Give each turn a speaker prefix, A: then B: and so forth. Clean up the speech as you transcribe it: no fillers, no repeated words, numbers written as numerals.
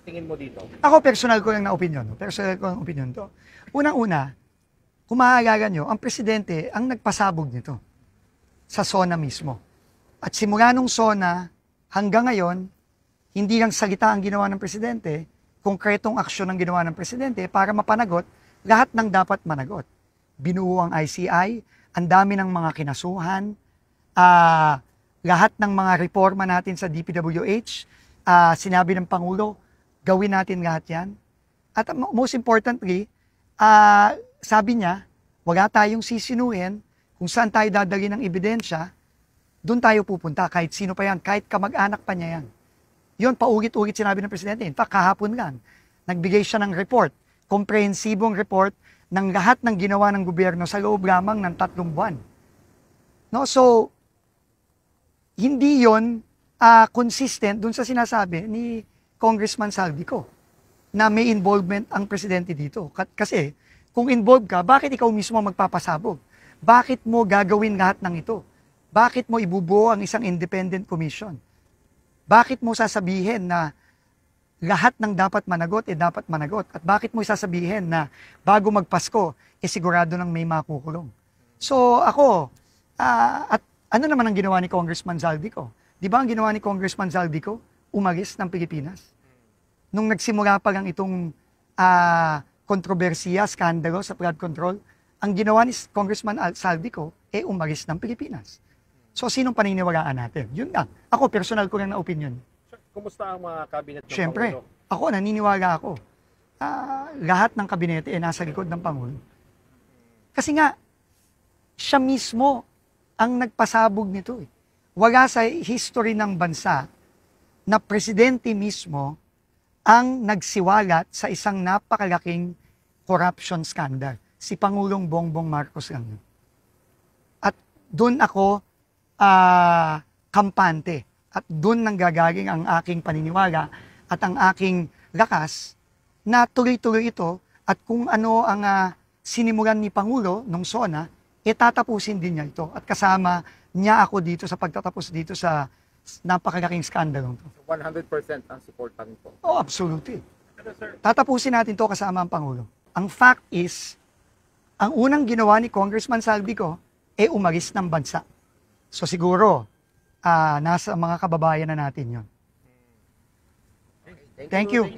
A: tingin mo dito?
B: Ako, personal ko lang na opinion. Personal ko lang opinion to. Unang-una, kung maaalala nyo, ang presidente ang nagpasabog nito sa SONA mismo. At simula nung SONA hanggang ngayon, hindi lang salita ang ginawa ng presidente, konkretong aksyon ang ginawa ng presidente para mapanagot lahat ng dapat managot. Binuo ang ICI, ang dami ng mga kinasuhan, lahat ng mga reforma natin sa DPWH, sinabi ng Pangulo, gawin natin lahat yan. At most importantly, sabi niya, wala tayong sisinuhin kung saan tayo dadali ng ebidensya, doon tayo pupunta, kahit sino pa yan, kahit kamag-anak pa niya yan. Yun, paulit-ulit sinabi ng Presidente. In fact, kahapon lang, nagbigay siya ng report, komprehensibong report ng lahat ng ginawa ng gobyerno sa loob lamang ng 3 buwan. No? So, hindi yun consistent dun sa sinasabi ni Congressman Saldico na may involvement ang Presidente dito. Kasi, kung involved ka, bakit ikaw mismo magpapasabog? Bakit mo gagawin lahat ng ito? Bakit mo ibubuo ang isang independent commission? Bakit mo sasabihin na lahat ng dapat managot dapat managot? At bakit mo sasabihin na bago magpasko, sigurado nang may makukulong? So ako, at ano naman ang ginawa ni Congressman Zaldico? Di ba ang ginawa ni Congressman Zaldico? Umalis ng Pilipinas. Nung nagsimula pa lang itong kontrobersiya, skandalo sa flood control, ang ginawa ni Congressman Zaldico, umalis ng Pilipinas. So, sinong paniniwalaan natin? Yun lang. Ako, personal ko lang na opinion.
A: Sir, kumusta ang mga cabinet ng
B: Siyempre,
A: Pangulo?
B: ako, naniniwala ako. Lahat ng kabinete nasa likod ng Pangulo. Kasi nga, siya mismo ang nagpasabog nito. Wala sa history ng bansa na presidente mismo ang nagsiwalat sa isang napakalaking corruption scandal. Si Pangulong Bongbong Marcos lang. At doon ako kampante. At doon nanggagaling ang aking paniniwala at ang aking lakas na tuloy-tuloy ito at kung ano ang sinimulan ni Pangulo nung SONA, tatapusin din niya ito. At kasama niya ako dito sa pagtatapos dito sa napakalaking skandalo.
A: 100% ang supportan po.
B: Oh, absolutely. Tatapusin natin to kasama ang Pangulo. Ang fact is, ang unang ginawa ni Congressman Saldico, umalis ng bansa. So siguro, nasa mga kababayan na natin yon.
A: Okay,
B: Thank you.